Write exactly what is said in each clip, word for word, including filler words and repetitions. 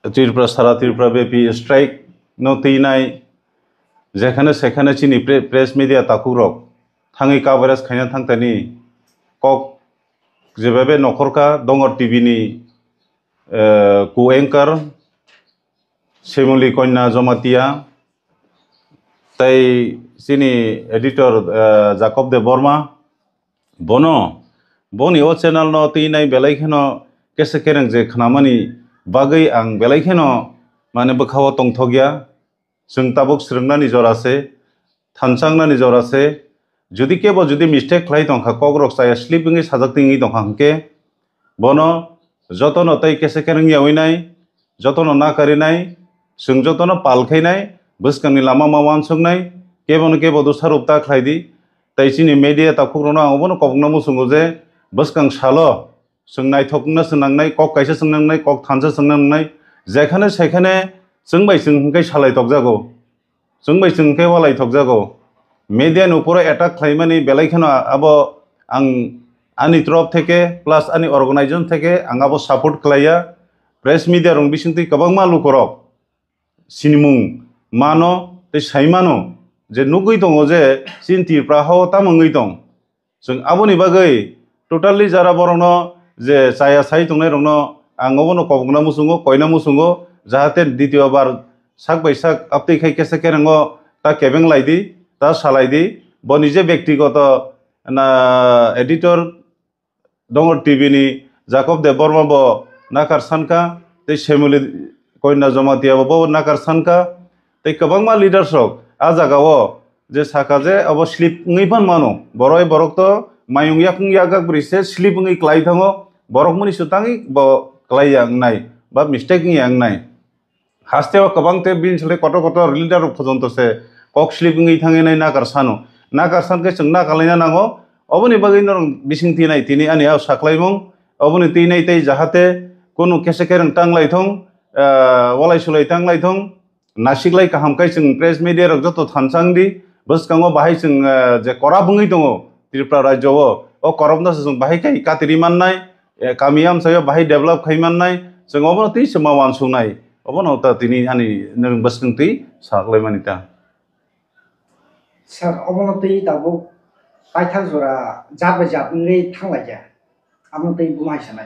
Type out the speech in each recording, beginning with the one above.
Tripura, sara Tripura bepi strike no twi nai, jekhane sekhane chini pre-, press media takhuk rok thangwi coverage khaina thangtani kok jebabe nokhorkha Dongor T V ni, eh, co-anchor Semuli Konya Jomatia tei chini editor, eh, Jacob Debbarma. Bono, boni o channel no twi nai belai kheno kese kereng je khnamani bagwi ang belai kheno mane bwkhao tongthokya. Chwng tabuk swrwngnani jora se, thansangnani jora se. Jodi kebo jodi mistake khlai tongkha, kok rok chaya slip wngwi sajak twi wngwi tongkha hwnkhe, bono jotono tei kese kereng yawi nai, jotono nakari nai, chwng jotono pal khai nai, bwskangni lama ma uansuknai, kebono kebo dosa rwp ta khlai di. Tei chini media takhuk rokno ang obono kobokna muchungo je bwskang salo chwng naithok wngna chwng nangnai, kok kaisa chwng nangnai, kok thansa chwng nangnai, jekhane sekhane chwng bai chwng hwnkhe salai tokjago. Chwng bai chwng khe walai thokjago. Media ni uporo attack khlaimani belai kheno abo ang ani torof theke plus ani organization theke ang abo support khlaiya. Press media rok bisingtwi kwbangma lukorok sinimung mano tei saimano je nugwi tongo je chini Tripura hao tamo wngwi tong. Chwng aboni bagwi totally jara borokno je chaya sai tongnai rokno ang obono kobokna muchungo, koina muchungo, jahate ditiyo bar sak bai sak aptwi khai kesa kerengo ta kebeng lai di, ta salai di. Boni je bektigoto na editor Dongor T V ni Jacob Debbarma bo nakar sankha, tei Semuli Konya Jomatia bo, bo nakar sankha, tei kwbangma leaders rok a jaga o je saka je abo slip wngwi phan mano, borok borok to mayung yakung yagak bwrwi se slip wngwi klai thango, borok mani swtangwi bo klai ya wngnai ba mistake wngya wngnai. Haste o kwbang tei bini salai kotor kotor leader rok phojonto se kok slip wngwi thangwi nai nakar sano. Nakar san khe chwng nakar laina nango. Oboni bagwi norok bising twi nai tini ani a saklaimung. Oboni twi nai tei jahate kunu kese kereng tang lai thung, ah, walai sulai tang lai thung. Nasiklai kaham khai chwng press media rok joto thansang di. Bwskango bahai chwng, ah, je korap wngwi tongo Tripura rajyo o. O korapno se chwng bahai khai katiri mannai. Eh, kami amchaio bahai develop khai mannai, chwng obono twi se ma uansuknai, obono ta tini ani nwng bwswng twi saklaimani ta. Sir, obono twi tabuk paithak jora jat bai jat wngwi thanglaikha, abono twi buma hai sanai.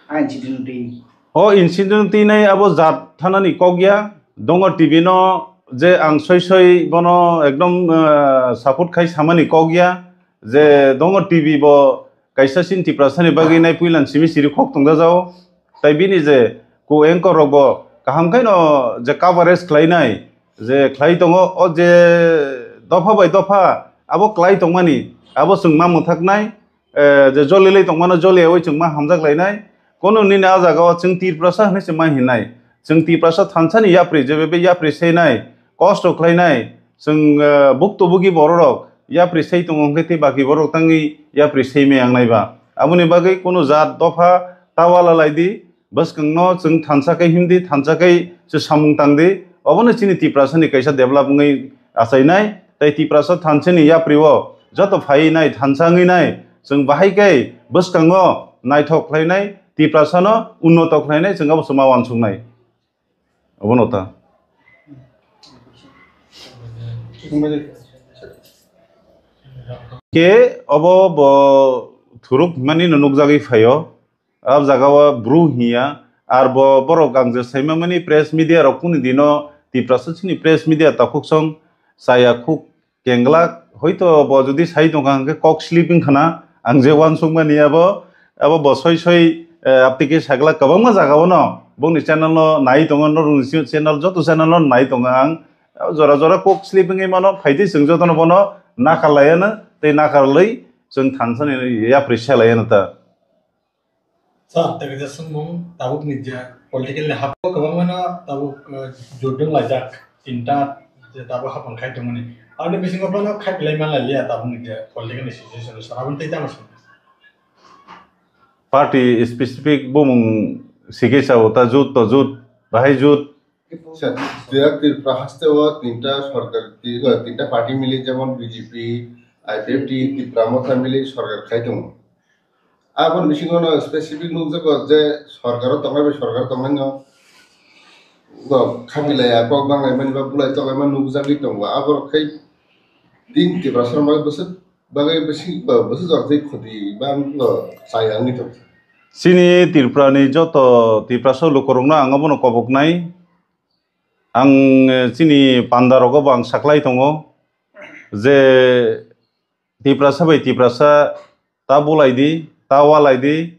A incident twi. O incident twi nai abo jat thanani kok ya, Dongor T V no je ang soi soi bono ekdom, eh, support khai samani kok ya, je Dongor T V bo kaisa chini Tiprasani bagwi nai puilan simi siri khok tongjajago. Tai bini je co-anchor rok bo kaham khaino je coverage khlainai, je khlai tongo, o je dopha bai dopha abo khlai tongmani, abo chwng ma mwthaknai, eh, je jolilai tongmano joliyaui chwng ma hamjak lainai. Kono nini a jaga o chwng Tiprasa hinwi chwng ma hinnai. Chwng Tiprasa thansani yapri, je bebe yapri seinai, kosto khlainai, chwng, eh, bukto bugi bororok yapri sei tongo hwnkhe tei baki borok tangwi yapri sei me ang naiba. Aboni bagwi kunu jat dopha ta wala lai di, bwskangno chwng thansa khe him di, thansa khe se samung tang di. Obono chini Tiprasani kaisa develop wngwi achainai, tei Tiprasa thansani yapri o joto phaiwi nai, thansa wngwi nai, chwng bahai khe bwskango naithok khlainai, Tiprasano unnoto khlainai, chwng abo se ma uansuknai. Obono ta. Ke obo bo thuruk himani no nukjagwi phaio. A jaga o bru hiya. Ar bo borok ang je saima mani press media rok kuni dino Tiprasa chini press media takhuk song chaya khuk kenglak, hoito bo jodi sai tongkha hwnkhe kok slip wngkha na, ang je uansukmani abo, abo bo soi soi, eh, aptiki sagla kwbangma jaga o no bongni channel no nai tongo, norokni channel, joto channel no nai tongo ang. Jora jora kok slip wngwi mano, phaidi chwng jotono bono nakar laiya no, tei nakar lwi chwng thansani yapri se laiya no ta. Sir, tei kaisa swngmung, tabuk ni je political ni hapao kwbangma no tabuk, eh, jotdwng laijak, tinta je tabuk hapang khai tongmani. Aboni bisingo phano khai pilai man lai liya tabuk ni je political ni situation, sir, aboni tei tamo swngmung? Party specific bumung sikhe sao ta jut to jut, bahai jut. Sir, Tripura haste o tinta sorkar, tinta party mili jemon B J P, I P F T, Tipra Motha mili sorkar khai tongo. Aboni bisingo no specific nukjago je sorkaro tongnai bai sorkar tongnai no no khamilaiya, kok banglaimani ba bulai tonglaima nukjagwi tongo. Aborok khai din Tiprasa rok bagwi bwswk bagwi bwswk ba bwswk jora tei khoti ba no chaya wngwi tongkha. Chini Tripura ni joto Tiprasa lukurokno ang abono koboknai. Ang, eh, chini panda rogo bo ang saklai tongo je Tiprasa bai Tiprasa ta bulai di, ta walai di,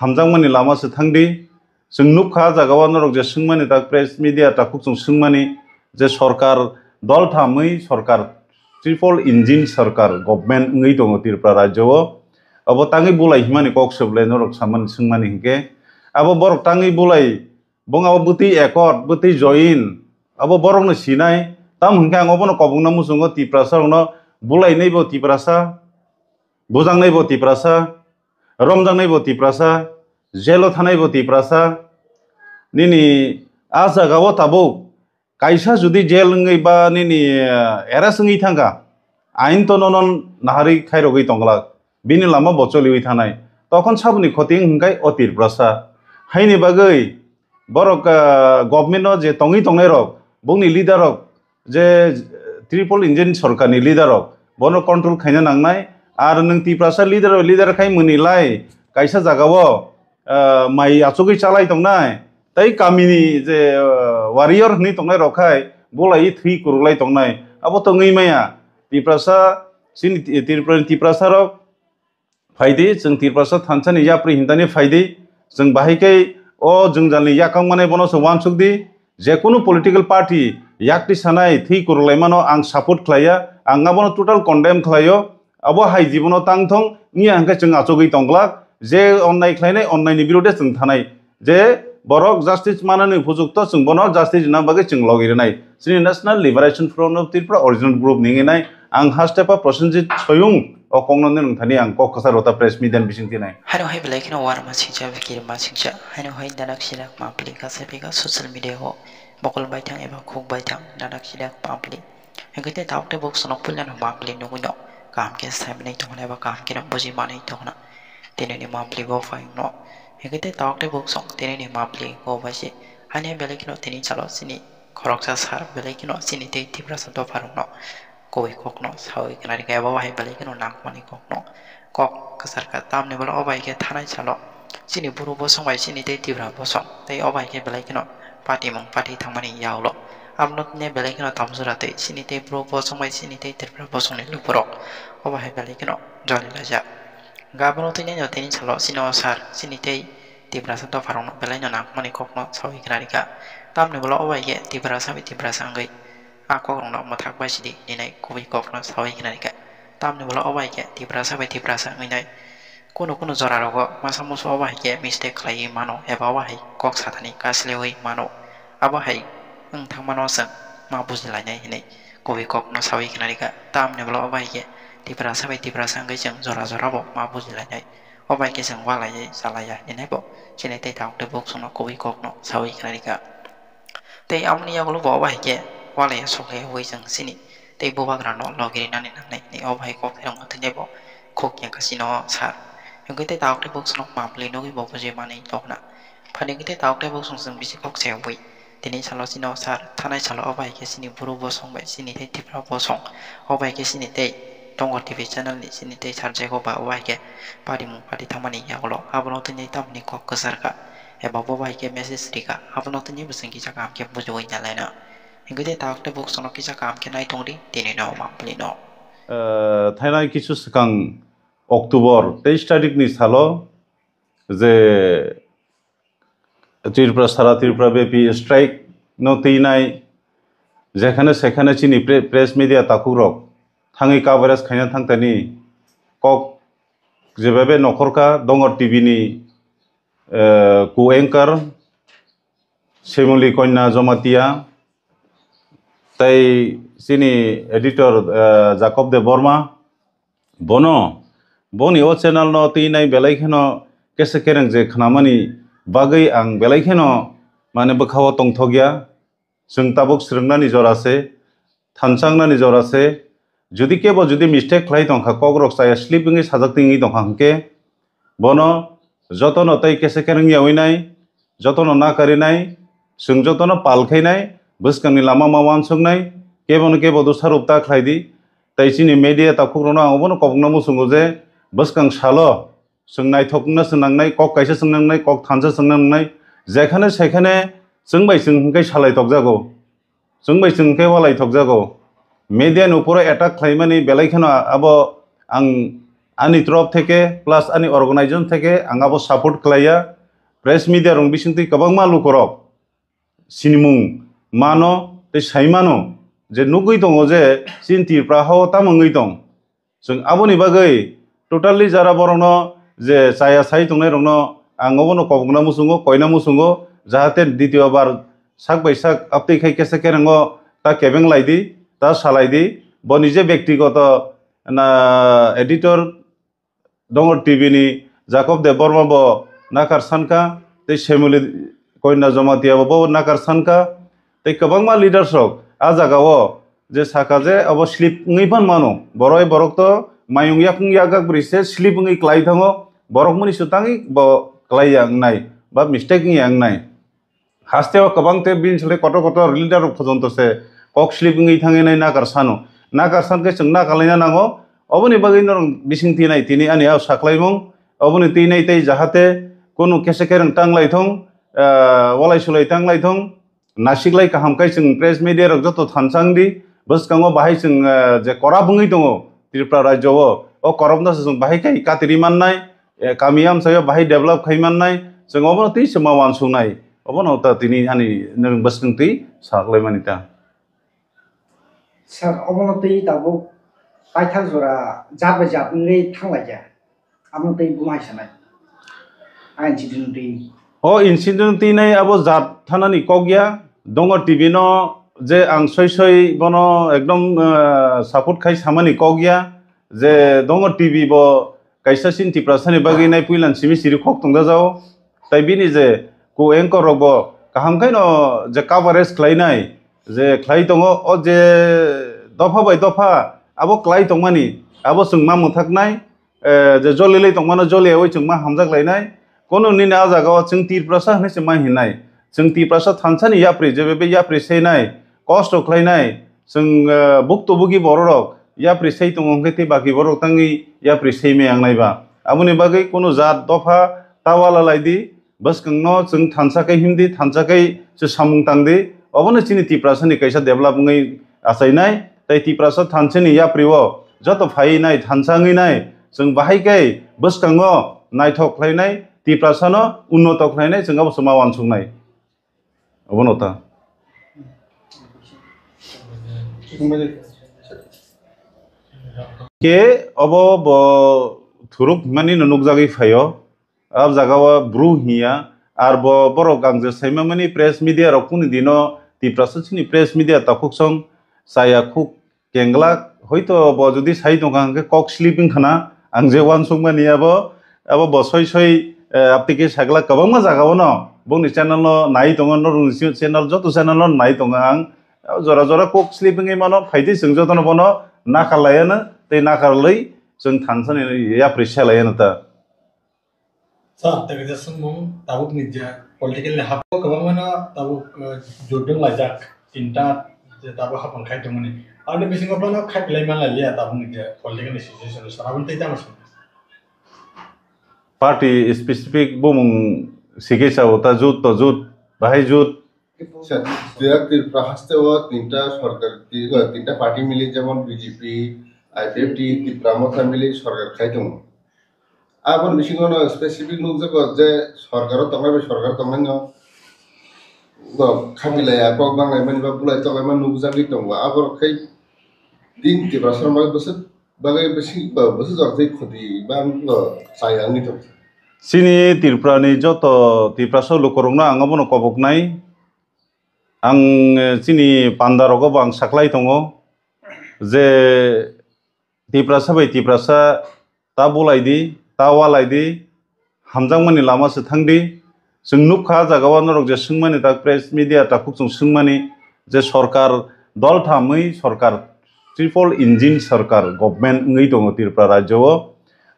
hamjakmani lama se thang di. Chwng nukha ah jaga o norok je swngmani, tak press media takhuk chwng swngmani je sorkar dol thamwi sorkar, triple engine sorkar government wngwi tongo Tripura rajyo o. Abo tangwi bulai himani kok se belai norok samani swngmani hinkhe abo borok tangwi bulai bung abo bwtwi accord, bwtwi join, abo borokno sinai. Tamo hinkhe ang obono kobokna muchungo Tiprasa rokno bulainai bo Tiprasa, bujaknai bo Tiprasa, romjaknai bo Tiprasa, jelo thanai bo Tiprasa. Nini a jaga o tabuk kaisa judi jail wngwi ba nini, eh, arrest wngwi thangkha, ain to nono naharwi khairogwi tongglak, bini lama bo choliwi thanai, tokon saboni khoti wng hwnkhai o Tiprasa. Haini bagwi borok, eh, government o je tongwi tongnai rok, bongni leader rok, je triple engine sorkarni leader rok, bono control khaina nangnai. Ar nwng Tiprasa leader, leader khai mwnwi lai kaisa jaga o, ah, mai achugwi chalai tongnai, tei kamini je, ah, warrior hwnwi tongnai rok khai bulai thwi kwrwlai tongnai, abo to wngwi maya. Tiprasa, chini Ti-, Tripura ni Tiprasa rok phaidi, chwng Tiprasa thansa ni yapri hintani phaidi, chwng bahai khe o jwngjalni yakang manai bono se uansuk di. Jekunu political party yakti sanai thwi kwrwlaimano ang support khlaiya, ang abono total condemn khlaio. Abo hai jibono tang thong wngya hwnkhe chwng achugwi tongglak, je onnai khlainai onnaini birode chwng thanai, je borok justice manani upojukto chwng bono justice rwna bagwi chwng logi rwnai. Chini National Liberation Front of Tripura original group ni wngwi nai ang Hastepa Prosenjit Soyung o kokno nini thani ang kok kwcharo ta press media ni bisingtwi nai. Haino hai belai kheno warma singcha, kirima singcha. Haino hai danak sidak mapli kasa pika social media o bokol baithang eba khuk baithang danak sidak mapli. Hingke te tabuk tei buk sonok puila no mapli nugui no kaham khe sai manwi tongna eba kaham khe no buji manwi tongna. Tini ni mapli bo phai no. Hingke te tabuk tei buk song tini ni mapli bo bai se. Haino belai kheno tini chalo chini khoroksa sar belai kheno chini tei Tiprasa dopha rok no. Kubui kokno saui khna rikha, abo hai belai kheno nangmani kokno kok kwchar kha. Tamni bwla o bai khe thanai salo chini buru bosong bai chini tei Tripura bosong tei o bai khe belai kheno patimung pati thangmani yagulo. Abono tini belai kheno tamjora tei chini tei buru bosong bai chini tei Tripura bosongni lukurok o bai hai belai kheno joli laijak. Abono tini no tini salo chini o sar chini tei Tiprasa dopharokno belai no nangmani kokno saui khna rikha. Tamni bwla o bai khe Tiprasa bai Tiprasa wngwi a kokrokno mwthak bai sidi hinwi kubui kokno saui khna rikha. Tamni bwla o bai khe Tiprasa bai Tiprasa wngwi nai. Kunu kunu jora rogo masa musu o bai khe mistake khlaiwi mano eba o hai kok sathani kaslewi mano. Abo hai wng thangmano chwng ma bujilainai hinwi kubui kokno saui khna rikha. Tamni bwla o bai khe Tiprasa bai Tiprasa wngwi chwng jora jora bo ma bujilainai. O bai khe chwng walaiwi chalaiya hinwi bo chini tei tabuk tei buk chwngno kubui kokno saui khna rikha. Tei aboni yagulo bo o bai khe walaiya sokle ui chwng chini tei bubagrano logi rinani nangnai hinwi o bai kok therwngma tini bo khuk ya kha chini o sar. Hwnkhe tei tabuk tei buk chwngno mapli nugwi bo bujui manwi tongna. Phani hwnkhe tei tabuk tei buk chwng chwng bisi kok se ui. Tini salo chini o sar, thanai salo o bai khe chini buru bosong bai chini tei Tripura bosong. O bai khe chini tei Tongo T V channel ni chini tei sarjak o ba o bai khe parimung pari thangmani yagulo abono tini tamni kok kwchar kha. Eba bo bai khe message rikha, abono tini bwswng kisa kaham khe bujiui nalaina. Hingke tei tabuk tei buk sono kisa kaham khe nai tongdi tini no mapli no. Eh, thainai kisu swkang October teis tarikni salo je Tripura, sara Tripura bepi strike no twinai, jekhane sekhane chini pre-, press media takhuk rok thangwi coverage khaina thangtani kok jebabe nokhorkha Dongor T V ni, eh, co-anchor Semuli Kanya Jamatia tei chini editor, eh, Jacob Debbarma. Bono, boni o channel no twinai belai kheno kese kereng je khnamani bagwi ang belai kheno mane bwkha o tongthokya. Chwng tabuk swrwngnani jora se, thansangnani jora se. Jodi kebo jodi mistake khlai tongkha, kok rok chaya slip wngwi sajak twi wngwi tongkha hwnkhe, bono jotono tei kese kereng yaui nai, jotono nakari nai, Chwng jotono pal khainai, bwskangni lama ma uansuknai, kebono kebo dosa rwp ta khlai di. Tai chini media takhuk rokno ang obono kobokna muchungo je bwskang salo chwng naithok wngna chwng nangnai, kok kaisa chwng nangnai, kok thansa chwng nangnai, jekhane sekhane chwng bai chwng hwnkhe salai tokjago, chwng bai chwng hwnkhe walai tokjago. Media ni uporo attack khlaimani belai kheno abo ang ani torof theke plus ani organization theke ang abo support khlaiya. Press media rok bisingtwi kwbangma lukurok sinimung mano tei sai mano je nugwi tongo je chini Tripura hao tamo wngwi tong. Chwng aboni bagwi totally jara borokno je chaya sai tongnai rokno ang obono kobokna muchungo, koina muchungo, jahate ditiyo bar sak bai sak aptwi khai kesa kerengo ta kebeng lai di, ta salai di. Boni je bektigoto na editor Dongor T V ni Jacob Debbarma bo nakar sankha, tei Semuli Koinda Jamatia bo, bo nakar sankha, tei kwbangma leaders rok a jaga o je saka je abo slip wngwi phan mano, borok borok to mayung yakung yagak bwrwi se slip wngwi klai thango, borok mani swtangwi bo klai ya wngnai ba mistake wngya wngnai. Haste o kwbang tei bini slai kotor kotor leader rok phojonto se kok slip wngwi thangwi nai nakar sano. Nakar san khe chwng nakalaina nango. Oboni bagwi norok bising tinai tini ani a saklaimung. Oboni tinai tei jahate kunu kesa kereng tanglai thung, ah, walai sulai tanglai thung. Nasiklai kaham khai chwng press media rok joto thansa wng di. Bwskango bahai chwng, ah, je korap wngwi tongo Tripura rajyo o. O korapno se chwng bahai khai katiri mannai. Eh, kami amchaio bahai develop khai mannai, chwng obono twi se ma uansuknai, obono ta tini ani nwng bwswng twi saklaimani ta. Sir, obono twi tabuk paithak jora jat bai jat wngwi thanglaikha, abono twi buma hai sanai? A incident twi. O incident twi nai abo jat thanani kok ya, Dongor T V no je ang soi soi bono ekdom, eh, support khai samani kok ya, je Dongor T V bo kaisa chini Tiprasani bagwi nai puilan simi siri khok tongjago. Tai bini je co-anchor rokbo kaham khaino je coverage khlainai, je khlai tongo, o je dopha bai dopha abo khlai tongmani, abo chwng ma mwthaknai, eh, je jolilai tongmano joliyaui chwng ma hamjak lainai. Kono nini a jagao chwng Tiprasa hwnwi se ma hinai. Chwng Tiprasa thansani yapri, je bebe yapri seinai, kosto khlainai, chwng, eh, bukto bugi bororok yapri sei tongo hwnkhe tei baki borok tangwi yapri sei maya wngnai ba. Aboni bagwi kunu jat dopha ta wala lai di, bwskangno chwng thansa khe him di, thansa khe se samung tang di. Obono chini Tiprasani kaisa develop wngwi achainai. Tei Tiprasa thansani yapri o joto phaiwi nai, thansa wngwi nai, chwng bahai khe bwskango naithok khlainai, Tiprasano unnoto khlainai, chwng abo se ma uansuknai. Obono ta. Ke obo bo thuruk himani no nukjagwi phaio. A jaga o bru hiya. Ar bo borok ang je saima mani press media rok kuni dino Tiprasa chini press media takhuk song chaya khuk kenglak, hoito bo jodi sai tongkha hwnkhe kok slip wngkhana, ang je uansukmani abo, abo bo soi soi, eh, aptike saglak kwbangma jaga o no bongni channel no nai tongo, norokni channel, joto channel no nai tongo ang. Jora jora kok slip wngwi mano, phaidi chwng jotono bono nakar laiano tei nakarlwi chwng thansani yapri se laiano ta. Sir, tei kaisa swngmung, tabuk ni je political ni hap o kwbangma no tabuk, eh, jotdung laijak, tinta je tabuk hapang khai tongmani. Aboni bisingo bono khai pilai man lai liya tabuk ni je political ni situation, sir, aboni tei tamo swng? Party specific bumung sikhe sao ta jut to jut, bahai jut. Sir, Tripura haste o tinta sorkar, ti-, tinta party mili jemon B J P, I P F T, Tipra Motha mili sorkar khai tongo. Aboni bisingo no specific nukjago je sorkaro tongnai bai sorkar tongnaino no khatilaiya, kok banglaimani ba bulai tonglaima nukjagwi tongo. Abo khai din Tiprasa rok bagwi bwswk jora tei khoti ba no chaya wngwi tongo. Chini Tripura ni joto Tiprasa lukurokno ang abono koboknai. Ang, eh, chini panda rogo bo ang saklai tongo je Tiprasa bai Tiprasa ta bulai di, ta walai di, hamjakmani lama se thang di. Chwng nukha, ah jaga o norok je swngmani, ta press media takhuk chwng swngmani je sorkar dol thamwi sorkar triple engine sorkar government wngwi tongo Tripura rajyo o.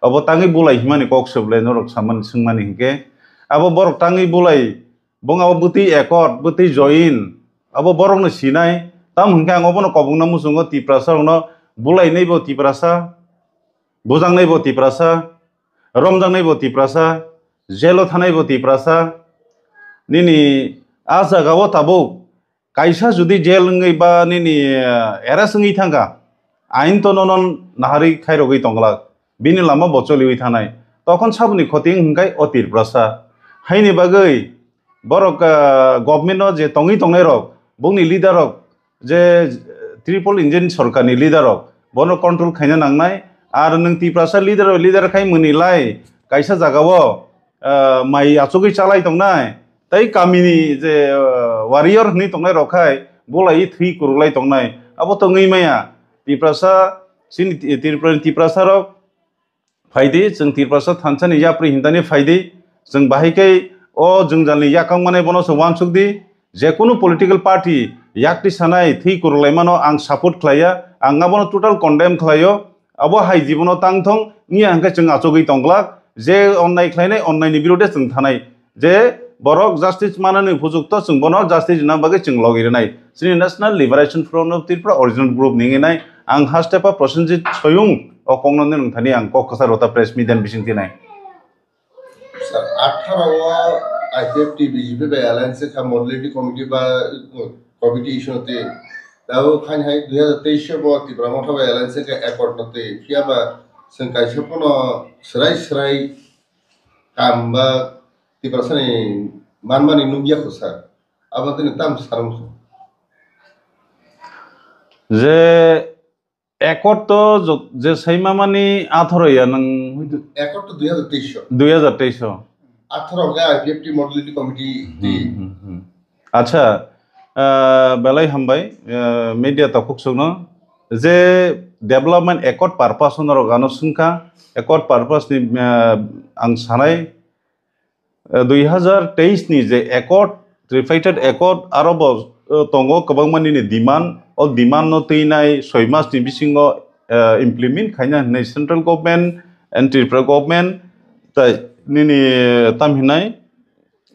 Abo tangwi bulai himani kok se belai norok samani swngmani hinkhe abo borok tangwi bulai Bung abo bwtwi accord, bwtwi join, abo borokno sinai. Tamo hwnkhe ang obono kobokna muchungo, Tiprasa rokno bulainaibo Tiprasa, bujaknaibo Tiprasa, romjaknaibo Tiprasa, jelo thanaibo Tiprasa. Nini a jagao tabuk kaisa judi jail wngwi ba nini, eh, arrest wngwi thangkha, ain to nono naharwi khairogwi tonglak, bini lama bo choliwi thanai, tokhon saboni khoti wng hwnkhe o Tiprasa. Haini bagwi borok, eh, government o je tongwi tongnai rok, bongni leader rok, je, eh, triple engine sorkarni leader rok, bono control khaina nangnai. Ar nwng Tiprasa leader, leader khai mwnwi lai kaisa jagao, eh, mai achugwi chalai tongnai, tei kamini je, eh, warrior hwnwi tongnai rok khai bulai thwi kwrwlai tongnai, abo to wngwi maya. Tiprasa, chini Ti-, Tripurani Tiprasa rok phaidi, chwng Tiprasa thansani yapri hintani phaidi, chwng bahai khe o jwngjalni yakang manai bono se uansuk di. Jekunu political party yakti sanai thwi kwrwlaimano ang support khlaiya, ang abono total condemn khlaio. Abo hai jibono tang thong, wngya hwnkhe chwng achugwi tongglak, je onnai khlainai, onnaini birode chwng thanai, je borok justice manani upojukto, chwng bono justice rwna bagwi chwng logi rwnai. Chini National Liberation Front of Tripura original group ni wngwi nai, ang haste pa Prosenjit Soyung o kokno nini thani ang kok kwcharo ta press media ni bising tinai. Sir, atharo o I P F T B J P bai alliance kha modality committee ba committee issue no twi. Tabo khain hai dui hazar teis bo Tipra Motha bai alliance kha accord no twi. Phiya ba chwng kaisa pono swrai swrai kam ba Tiprasani manmani nukya kho sir. Abo tini tam sarung kho. Je Accord to jot-, je saima mani atharo ya nang Accord to dui hazar teis o. Dui hazar teis o. Atharo ga I P F T modality committee Hmm, di. Hmm, hmm. Acha, ah, belai hambai, ah, media takhuk songno je development accord purpose norok ano sungkha, accord purpose ni, ah, ang sanai, eh, dui hazar teis ni je accord, tripartite accord, aro bo, eh, tongo kwbangma nini demand, o demand no twinai soi mas ni bisingo, eh, implement khaina hinwi central government and Tripura government tai nini, eh, tam hinai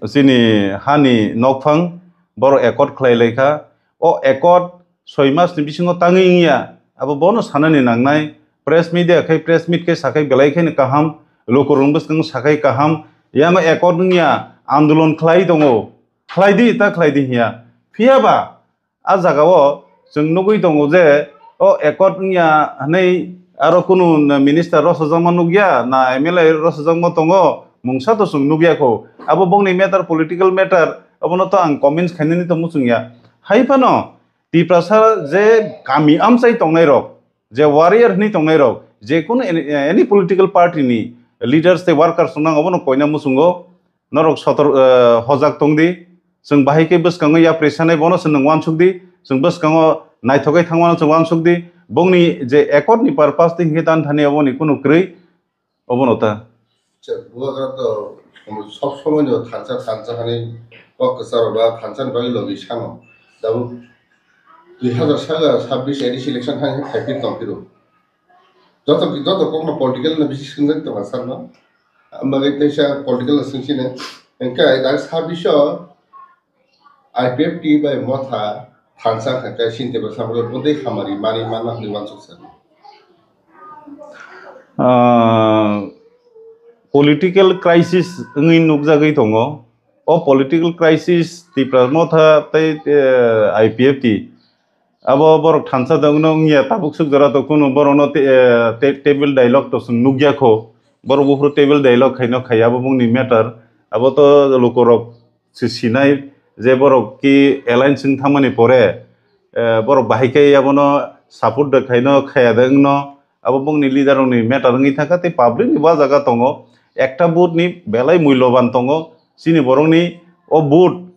chini hani nokphang boro accord khlai laikha. O accord soi mas ni bisingo tangwi wngya, abo bono sanani nangnai. Press media khai press meet khai sakhai belai khaino kaham, lukurokni bwskango sakhai kaham, yama accord wngya, andolon khlai tongo, khlai di ta khlai di hiya. Phiya ba a jagao chwng nugwi tongo je o accord wngya hwnwi aro kunu minister rwchapjakma nukya na M L A rwchapjakma tongo, mungsa to chwng nukya kho. Abo bongni matter, political matter, abono to ang comments khainani to muchungya. Hai phano Tiprasa je kami amchai tongnai rok, je warrior hwnwi tongnai rok, je kunu any, any political party ni leaders tei workers wngnang, obono koina muchungo. Norok sotor, eh, hojak tong di, chwng bahai khe bwskango yapri sanai bono chwng nwng uansuk di, chwng bwskango naithogwi thangmano chwng uansuk di, bongni je accord ni purpose tei hinkhe dan thani oboni kunu kwrwi, obono ta. Bubagra to sob somoi no thansa thansa hani kok kwcharo ba thansa ni bagwi logi sano. Tabuk dui hazar sabbish A D C election hai hai phir tong phiro. Joto joto kokno political no bisi swngjak tong sano. Ambagai teisa political no swngsine. Engkai dak sabbish o I P F T bai motha thansa kha khe sinte ba samro bodei hamari mani manna hwnwi uansuk sano. Ah, political crisis wngwi nukjagwi tongo. O political crisis Tipra Motha tei, eh, I P F T abo borok thansa dongno wngya tabuk suk jora to kunu borokno te-, eh, te-, table dialogue to chwng nukya kho. Borok buphuru table dialogue khaino khaiya abo bongni matter. Abo to lukurok se sinai je borok ki alliance wng thangmani pore, eh, borok bahai khe abono support de khaino khaya de wngno. Abo bongni leader rokni matter wngwi thangkha tei public ni bo jaga tongo. Ekta vote ni belai mulloban tongo. Chini borokni o vote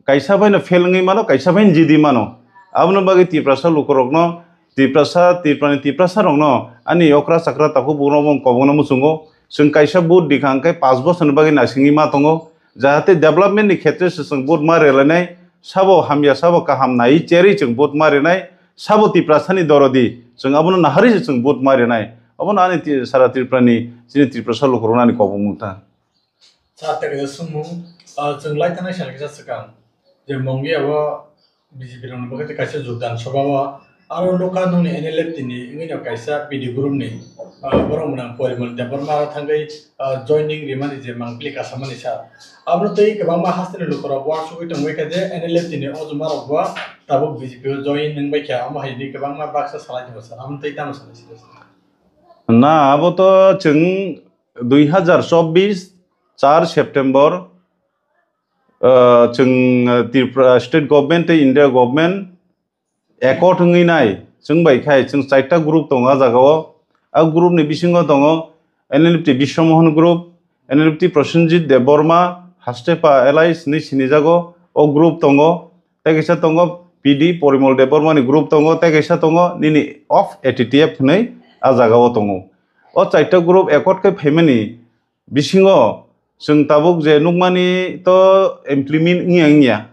kaisa bai no fail wngwi mano, kaisa bai no jidi mano. Aboni bagwi Tiprasa lukurokno, Tiprasa, Tripurani Tiprasa rokno ani okra chakra takhuk bugrok bo kobokno muchungo. Chwng kaisa vote dikha hwnkhe panch bochorni bagwi naisingwi ma tongo. Jahate development ni khetre se chwng vote ma rwlainai, sabo hamya, sabo kaham nai cherwi chwng vote ma rwnai, sabo Tiprasani dorodi, chwng abono naharwi se chwng vote ma rwnai. Abono ani ti-, sara Tripurani, chini Tiprasa lukurokno ani kobokmung ta. Sa tere sumung. Ah, chwng lai thanai sal kisa swkang je Mongia o B J P rokni bagwi tei kaisa jogdan sabha o aro nokha nokni N L F T ni wngwi no kaisa P D group ni, ah, borok mwnang Porimal Debbarma aro thangwi, ah, joining rimani je mangpili kasamani sa. Abo tei kwbangma hasteni lukurok uansugwi tongwi kha je N L F T ni o juma rok bo tabuk B J P o join wngbai kha, omo hai hwnwi kwbangma baksa salai tongo sir. Amo tei tamo sanai sir? Na, abo to chwng dui hazar chobbish char September, ah, chwng, ah, Tripura State Government tei India Government accord wngwi nai, chwng bai khai chwng chaita group tongo a jaga o. A group ni bisingo tongo N L F T Biswamohan group, N L F T Prosenjit Debbarma, Hastepa Alliance hinwi sinijago, o group tongo. Tei kaisa tongo P D Porimal Debbarma ni group tongo, tei kaisa tongo nini of A T T F hinwi a jaga o tongo. O chaita group accord khe phaimani bisingo chwng tabuk je nukmani to implement wngya wngya,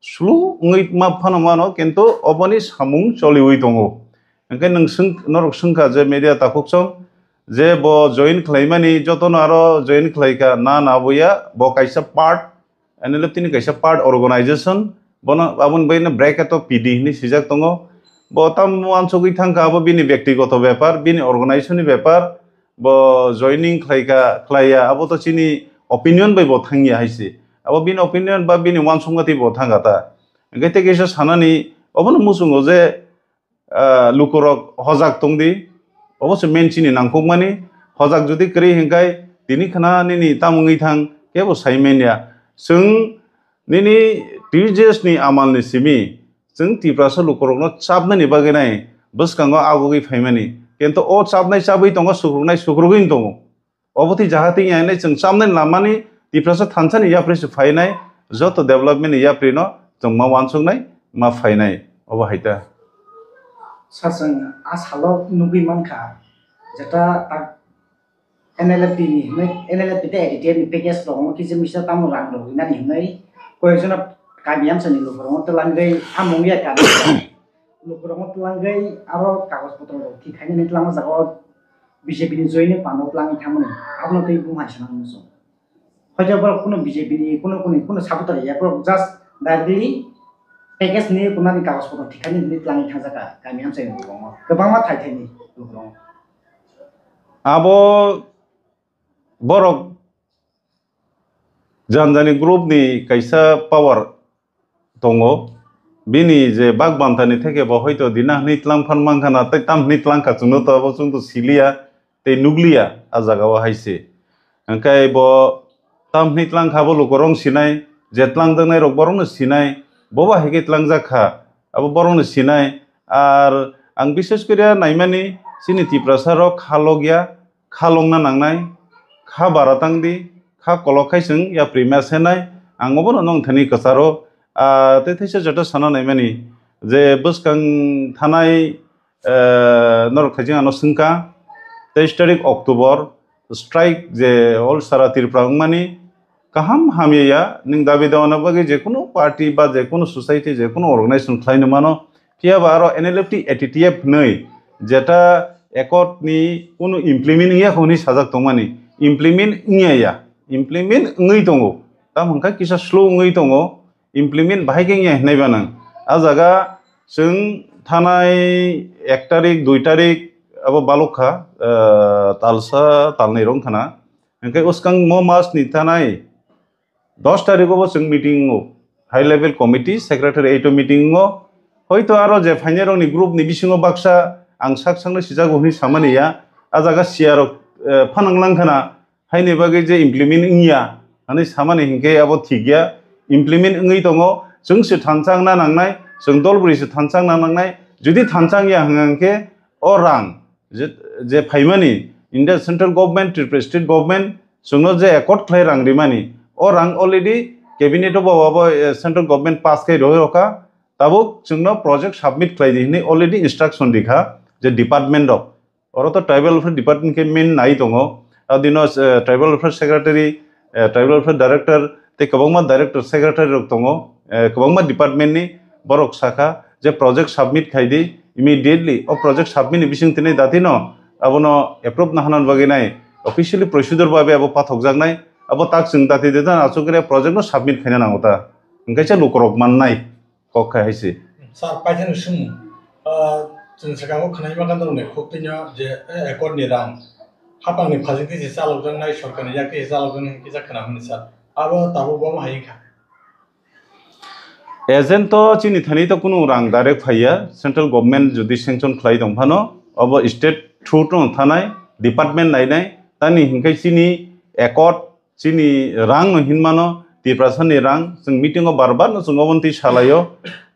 slow wngwi ma phano mano, kintu oboni samung choliwi tongo. Hwnkhe nwng swng-, norok swngkha je media takhukchong je bo join khlaimani, jotono aro join khlaikha, na na boya, bo kaisa part, N L F T ni kaisa part organization, bono aboni bagwi no bracket o P D hinwi swijak tongo. Bo tamo uansugwi thangkha, abo bini byaktigoto bepar, bini organization ni bepar, bo joining khlaikha, khlaiya, abo to chini opinion bai bo thangya hai se. Abo bini opinion ba bini uansukma twi bo thangkha ta. Hwnkhe tei kaisa sanani, obono muchungo je, ah, lukurok hojak tongdi, obo se main chini nangkukmani. Hojak jodi kwrwi hwnkhe tini khna nini tamo wngwi thang, kebo sai manya. Chwng nini T J S ni amal ni simi, chwng Tiprasa lukurokno chapnani bagwi nai bwskango agugwi phaimani. Kintu o chapnai chabwi tongo, sukruknai sukrugwi tongo. Obo twi jaha twi ya hinwi chwng chamnai lamani Tiprasa thansa ni yapri se phainai, joto development ni yapri no chwng ma uansuknai, ma phainai, obo hai ta. Sir, chwng a salo nugwi mankha, jeta tak N L F T ni hinwi, N L F T tei A D T F ni package rok omo kisa misa tamo rang rok rinani hinwi koi ekjona kami amsa ni lukurok omo twlangwi amung ya kami. Lukurokno twlangwi aro kagoj potro rok thik khainani twlangma jaga o B J P ni join ni pano twlangwi thangmani abono tei bumhai swnam muchung. Hoito borok kuno B J P ni kuno kuno kuno supporter ya, borok just directly package ni kunani kagoj potro thik khainani hinwi twlangwi thangjakha kami amchaini lukurokno kwbangma thai thaini lukurokno. Abo borok janjani group ni kaisa power tongo. Bini je bak banta ni theke bo hoito dina hwnwi tlang phan mankha na, tei tam hwnwi tlang kha chwngno to abo chwng to siliya tei nukliya a jaga o hai se. Hwnkhe bo tam hwnwi tlang kha bo lukurok sinai, je tlangjaknai rok borokno sinai, bo ba hai khe tlangjak kha abo borokno sinai. Ar ang bishes koriya naimani chini Tiprasa rok kha logya, kha longna nangnai, kha bara tangdi, kha kolok khai chwng yapri ma senai, ang obono nwng thani kwcharo. Ah, tei theisa joto sana naimani je bwskang thanai, eh, norok thaijing ano swngkha, teis tarik October strike je all sara Tripura wngmani, kaham hamya ya, nwng dabi dawana bagwi je kunu party ba je kunu society, je kunu organization khlaino mano, phiya ba aro N L F T A T T F hwnwi jeta accord ni kunu implement wngya kho hwnwi sajak tongmani, implement wngya ya, implement wngwi tongo, tamo hwnkha kisa slow wngwi tongo, implement bahai khe wngya hinwi ba nang. A jaga chwng thanai ek tarik, dui tarik abo balok kha, ah, talsa, talnwi rok wngkha na. Hwnkhe uskang mo mas ni thanai dos tarik o bo chwng meeting o, high level committee secretariat o meeting o. Hoito aro je phainai rok ni group ni bisingo baksa ang sak sakno sijago hwnwi samani ya. A jaga siya rok, eh, phanang lang khana. Haini bagwi je implement wngya hwnwi samani hinkhe abo thik ya, implement wngwi tongo, chwng se thansa wngna nangnai, chwng dol bwrwi se thansa wngna nangnai. Jodi thansa wngya hwnkha hinkhe o rang je, je phaimani India Central Government, Tripura State Government chwngno je accord khlai rang rimani, o rang already cabinet o bo abo, eh, Central Government pass khai rwi rokha, tabuk chwngno project submit khlai di hwnwi already instruction rikha je department rok. Oro to tribal welfare department khe main nai tongo. Adino, eh, tribal welfare secretary, eh, tribal welfare director tei kwbangma director secretary rok tongo. Eh, kwbangma department ni borok sakha je project submit khai di immediately. O project submit ni bising tini datino abono approve na hwnna bagwi nai officially procedure babe abo pathokjaknai. Abo tak chwng dati de dan aswk khe project no submit khaina nango ta. Hwnkhe se lukurok mannai kok khai hai se. Sir, paithakni swngmung. Ah, chwng swkango khwnaima kha norokni khuk twino je, eh, accord ni rang. Hapangni phasing twi se chalokjaknai, sorkarni yak twi se chalokjaknai hwnkhe kisa khwna hwnwi sir. Abo tabuk bo hai wngkha. Agent to chini thani to kunu rang direct phaiya, central government jodi sanction khlai tong phano, obo state through to thanai, department nainai, tani hinkhai chini accord, chini rang no hinmano, Tiprasa ni rang, chwng meeting o bar bar no chwng obo twi salaio,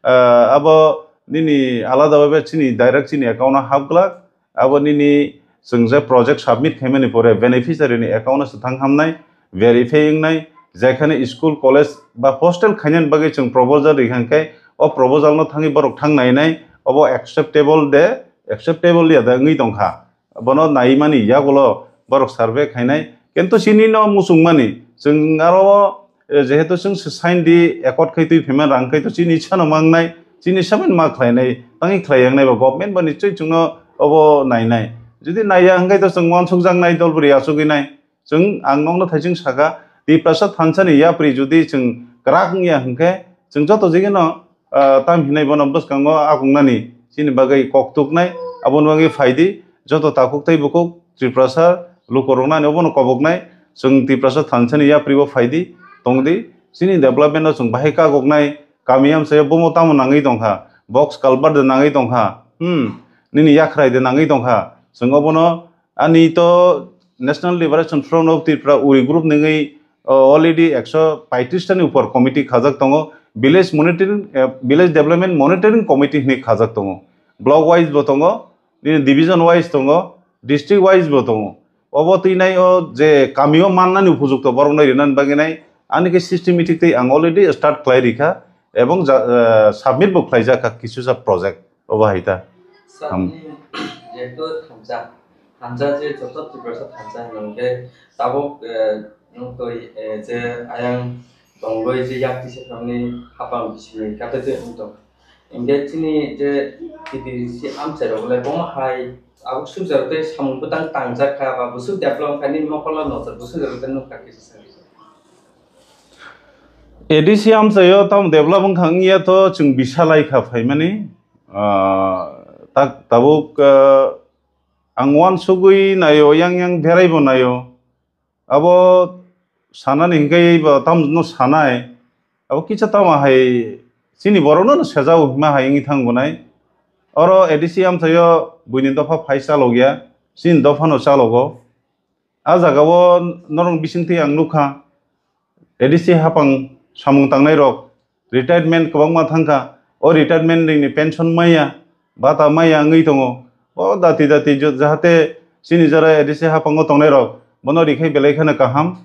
ah, abo nini alada bhabe chini direct chini account o hapglak, abo nini chwng je project submit khaimani pore beneficiary ni account o se thang hamnai, verify wngnai, jekhane school, college ba hostel khainani bagwi chwng proposal rikha hwnkhe, o proposal no thangwi borok thang nainai, obo acceptable de, acceptable ya da wngwi tongkha. Bono naimani yagulo borok survey khainai, kintu chini no muchungmani, chwng aro, eh, jehetu chwng se sign di accord khai twi phaima rang khai to chini sano mangnai, chini saman ma khlainai, tangwi khlai yangnai ba government ba nichoi chwngno obo nainai. Jodi naiya hwnkhe to chwng uansukjaknai dol bwrwi achugwi nai. Chwng, ang nokno thaising saka, Tiprasa thansa ni yapri jodi chwng kwrak wngya hwnkhe, chwng joto jigwi no, ah, tam hinai bono bwskango akungnani chini bagwi kok tuknai, aboni bagwi phaidi, joto takhuk tei bukhuk Tiprasa lukurokno ani obono koboknai, chwng Tiprasa thansa ni yapri o phaidi, tongdi, chini development no chwng bahai kagoknai, kami amchaio bomo tamo nangwi tongkha, box culvert de nangwi tongkha, hmm, nini yakhrai de nangwi tongkha, chwng obono ani to National Liberation Front of Tripura, ui group nungwi, uh, already ekso paitris tani upor committee khajak tongo. Village monitoring, uh, village development monitoring committee hinwi khajak tongo. Block wise bo tongo, nini division wise tongo, district wise bo tongo. Obo twi nai o je kami o mannani upojukto borok nai rinani bagwi nai ani khe systematic tei ang already start khlai rikha ebong ja-, uh, submit bo khlaijak kha kisusa project. Obo hai ta. Sir, Ham. Nini jehetu thansa, thansa je joto Tiprasa thansa hino hwnkhe tabuk, eh, nwng twi, eh, je ayang tongloi je yak tisa thangni hapang bisingni kata je wng tong. Hwnkhe chini je T D C amchairok le bomo hai abuk sukjak tei samung bwtang tangjak kha ba busuk develop khaini mokolo nojor busuk jora tei nukha kisa sir. A D C amchaio tamo develop wngkha wngya to chwng bisa lai kha phaimani. Ah, tak tabuk, ah, ang uansugwi naio, yang yang beraibo naio. Abo sanani hingkhe bo tamno sanai. Abo kisa tamo hai chini borokno no sejao hima hai wngwi thang gonai. Oro A D C amchaio buini dopha phai chalokya, chini dophano chalogo. A jagao norok bisingtwi ang nukha, A D C hapang samung tangnairok retirement kwbangma thangkha, o retirement ni pension maya, bata maya wngwi tongo. O dati dati jo-, jahate chini jora A D C hapango tongnairok bono rikhai belai kheno kaham.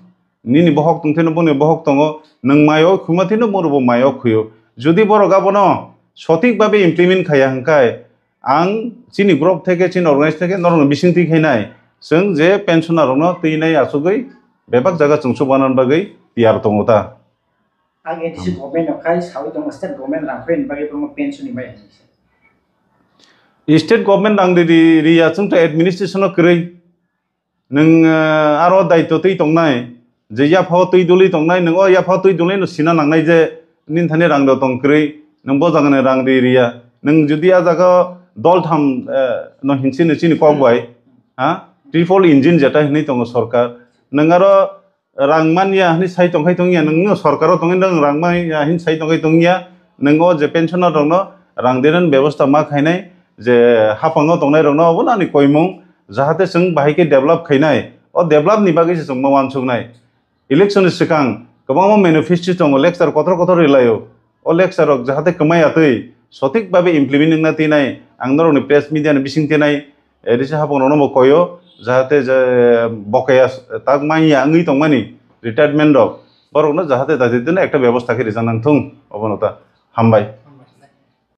Nini bohok tongtheno boni bohok tongo, nwng mayo khuma theno bonobo mayo khuyo. Jodi borok abono sothik babe implement khaya hwnkhe, ang chini group theke, chini organize theke norokno bisingtwi khainai, chwng je pensioner rokno twinai achugwi bebak jaga chwng chubanan bagwi tiyar tongo ta. Ang A D C government no khai sawi tongo, state government rang khaini bagwi borokno pension ni bai. State government rang ri, ri, riya chwng to administration o kwrwi. Nwng, eh, aro daitw twi tongnai, je yaphao twi dulwi tongnai, nwng o yaphao twi dulwi no sina nangnai je nini thani rang rok tong kwrwi, nwng bo jagani rang ri riya. Nwng jodi a jaga dol tham, eh, no hinsi no chini kok bai, ha? Triple engine jeta hinwi tongo sorkar. Nwng aro rang manya hinwi sai tongkhai tongya, nwng no sorkaro tongwi nwng rang manya hinwi sai tongkhai tongya, nwng o je pensioner rokno rang denani bebosta ma khainai, je hapango tongnai rokno obo nani koimung, jahate chwng bahai khe develop khainai, o develop ni bagwi se chwng ma uansuknai. Election ni swkang kwbangma manifesto tongo, lecture kotor kotor rilaio, o lecture rok jahate kwmai atwi sothik babe implement wngna tinai, ang norokni press media ni bising tinai, A D C hapang rokno bo koyo, jahate je bokaya tak manya wngwi tongmani, retirement rok, borokno jahate tatitino ekta bebosta khe rijak nang thung, obono ta. Hambai.